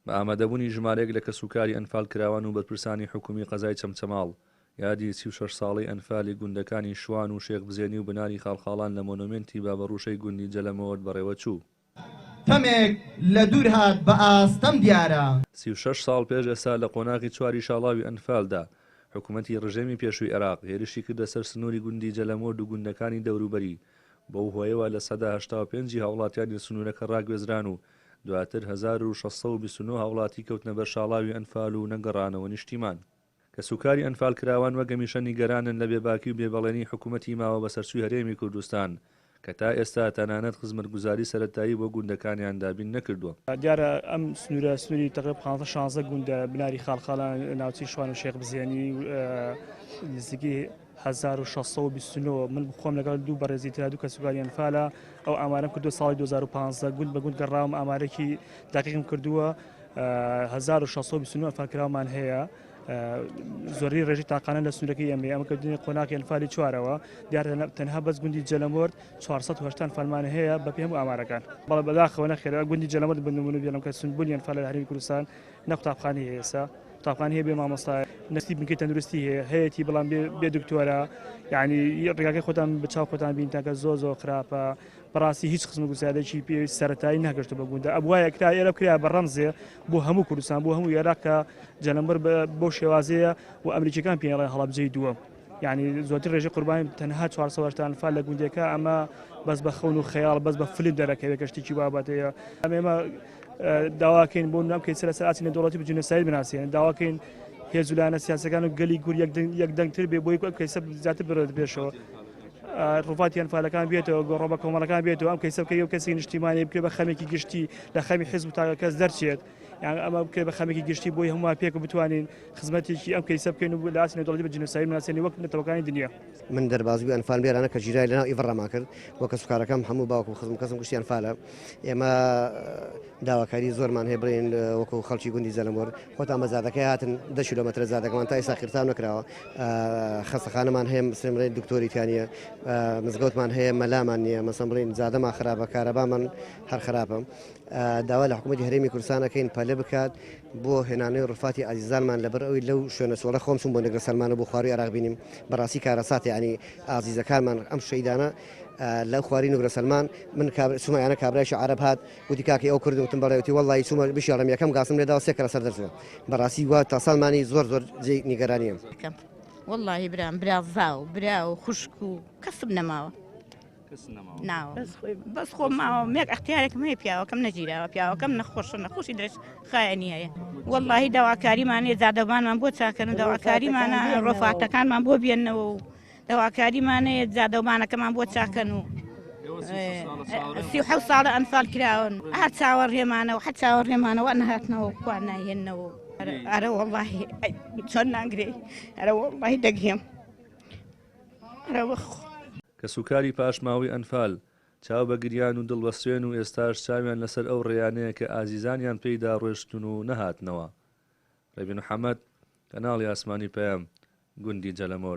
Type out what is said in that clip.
بە ئامادەبوونی ژمارەیەک لە کەسوکاری ئەنفالکراوان و بەرپرسانی حکومی قەزای چەمچەماڵ، یادی 36 ساڵەی ئەنفالی گوندەکانی شوان و شێخ بزێنی و بناری خاڵخاڵان لە مۆنۆمێنتی بابەڕووشەی گوندی جەلەمۆرد بەڕێوەچوو. تەمێک لە دوور هات بە ئاستەم دیارە. 36 ساڵ پێش ئێستا لە قۆناغی چواری شاڵاوی ئەنفالدا، حکومەتی ڕژێمی پێشووی عێراق هێرشی کردە سەر سنووری گوندی جەلەمۆرد و گوندەکانی دەوروبەری، بەو هۆیەوە 85% ی هاوڵاتیانی سنوورەکە ڕاگوێزران و دواتر 1629 هاوڵاتی کەوتنە بەر شاڵاوی ئەنفال و نەگەڕانەوە نیشتیمان. کەسوکاری ئەنفالکراوان وەک هەمیشە نیگەرانن لە بێباکی و بێبەڵێنی حکومەتی ماوە بەسەرچووی هەرێمی کوردستان کە تا ئێستا تەنانەت خزمەتگوزاری سەرەتایی بۆ گوندەکانیان دابین نەکردووە. دیارە ئەم سنوورە سنووری تەقریبا پانزە شانزە گوندە بناری خاڵخاڵان ناوچەی شوان و شێخ بزێنی نزیکەی 1629 من خۆم لەگەڵ دوو بەڕێزی ترا دوو کەسوکاری ئەنفالە ئەو ئامارەم کردووە ساڵی 2015 گوند بە گوند گەڕاوم ئامارێکی دقیقم کردووە 1629 ئەنفالکراومان هەیە زۆری ڕێژی تاقانە لە سنوورەکەی ئێمە ئەمە کردنی قۆناغی ئەنفالی چوارەوە دیارە تەنها بەس گوندی جەلەمۆرد 480 فەرمان هەیە بە پێم ئامارەکان بەڵێ بەداخەوە نەخێرە گوندی جەلەمۆرد بنمونە بێنم کە سنبوونی ئەنفال لە هەرێمی کوردستان نە قوتابخانەی هەیە ئێستا قوتابخانە هەیە بێ مامۆستا نەستی بنکەی تەندروستی هەیە هەیەتی بەڵام بێ دکتۆرە یعنی ڕێگاکەی خۆتان بە چاو خۆتان بینتان کە زۆر زۆر خراپە بەڕاستی هیچ خزمەتگوزاریەکی پێویست سەرەتایی نەگەشتووە بە گوندە ئەبوایە کرا ئێرە بکرا بە ڕەمزێ بۆ هەموو کوردستان بۆ هەموو عێراق کە جەلەمبەر بەو شێوازەیە و ئەمریکیەکان پێیان ئەڵێن هەڵەبجەی دووەم یعنی زۆرتر ڕێژەی قوربانی تەنها 480 ئەنفال لە گوندێکە ئەمە بەس بە خەون و خەیاڵ بەس بە فلم دەرەکەوێت کە شتێکی بابەتەیە ئەم ئێمە داواکەین بۆ نام کەیسە لەسەر ئاستی نێودەوڵەتی بە جینۆساید بناسێن داواکەین هێز و لایەنە سیاسەکان و گەلی کورد یەکدەنگتر بێ بۆی ئەم کەیسە زیاتر بڕێت پێشەوە. ڕوفاتی ئەنفالەکان بێتەوە گۆڕە بە کۆمەڵەکان بێتەوە ئەم کەیسە بکەی و کەسی نیشتیمانی بکرێ بە خەمێکی گشتی لە خەمی حیزب و تاکە کەس دەرچێت یان ئەمە بکرێ بە خەمێکی گشتی بۆی هەمووان پێک و بتوانین خزمەتێکی ئەم کەیسە بکەین و لە ئاستی نێودەوڵەتی بە جینۆساید بناسێنین وەک نەتەوەکانی دنیا. من دەربازبووی ئەنفالم لێرانە کە گیرای لەناو ئیڤڕامان کرد و کەسوکارەکەم هەموو باوکم خزم کەسم گشتی ئەنفالە ئێمە داواکاری زۆرمان هەیە بڵێین وەکو خەڵکی گوندی زەلەمۆر خۆتان بە جادەکەی هاتن دە کیلۆمەترە جادەکەمان تا ئێستا قیرتاو نەکراوە خەستەخانەمان هەیە مسلم بڵێن دکتۆری تیا نییە مزگەوتمان هەیە مەلامان نییە مەسەن بڵێن جادەمان خراپە کارەبامان هەر خراپە داوا لە حکوومەتی هەرێمی کوردستان ئەکەین پەلە بکات بۆ هێنانەوەی ڕفاتی ئازیزانمان لەبەر ئەوی لەو شوێنە چۆڵە خۆم چوم بۆ نگرە سەلمانە بۆ خواروی عێراق بینیم بەڕاستی کارەساتە ینی ئازیزەکانمان ئەم شەیدانە لەو خواری نگرە سەلمان من چوومە یانە کابرایکی عەرەب هات وتی کاکەی ئەو کوردم وتم بەڵێ وتی وەڵڵاهی چوومە بشێڵم یەکەم گاسم لێداوە سێ کەرە سەر دەرچووە بەڕاستی وا تاسانمانی زۆر زۆر جێی نیگەرانیە. وەڵڵاهی برام برازا و برا و خوشک و کەسم نەماوە ناوە بەس خۆم ماوە مێک ئەختیارێکم هەیە پیاوەکەم نەگیراوە پیاوەکەم نەخۆشە نەخۆشی درێژ خایەنی هەیە وەڵڵاهی داواکاریمان هەیە جادەبانمان بۆ چاکەن و داواکاریمانە ڕۆفاتەکانمان بۆ بێنەوە و داواکاریمان هەیە جادەوبانەکەمان بۆ چاکەن و 37 ساڵە ئەنفال کراون هەر چاوەڕێمانەوە هەر چاوەڕێمانەوە نەهاتنەوە کوان ناهێنەوە ئەرە وەڵڵاهی چۆن ناگرێ ئەرە وەڵڵاهی دەگرێم ئەرە وەخ. کەسوکاری پاشماوەی ئەنفال، چاو بە گریان و دڵ بە سوێن و ئێستاش چاویان لەسەر ئەو ڕێیانەیە کە ئازیزانیان پێیدا ڕۆیشتوون و نەهاتنەوە. ڕێبین محەمەد، کەناڵی ئاسمانی پەیام، گوندی جەلەمۆر.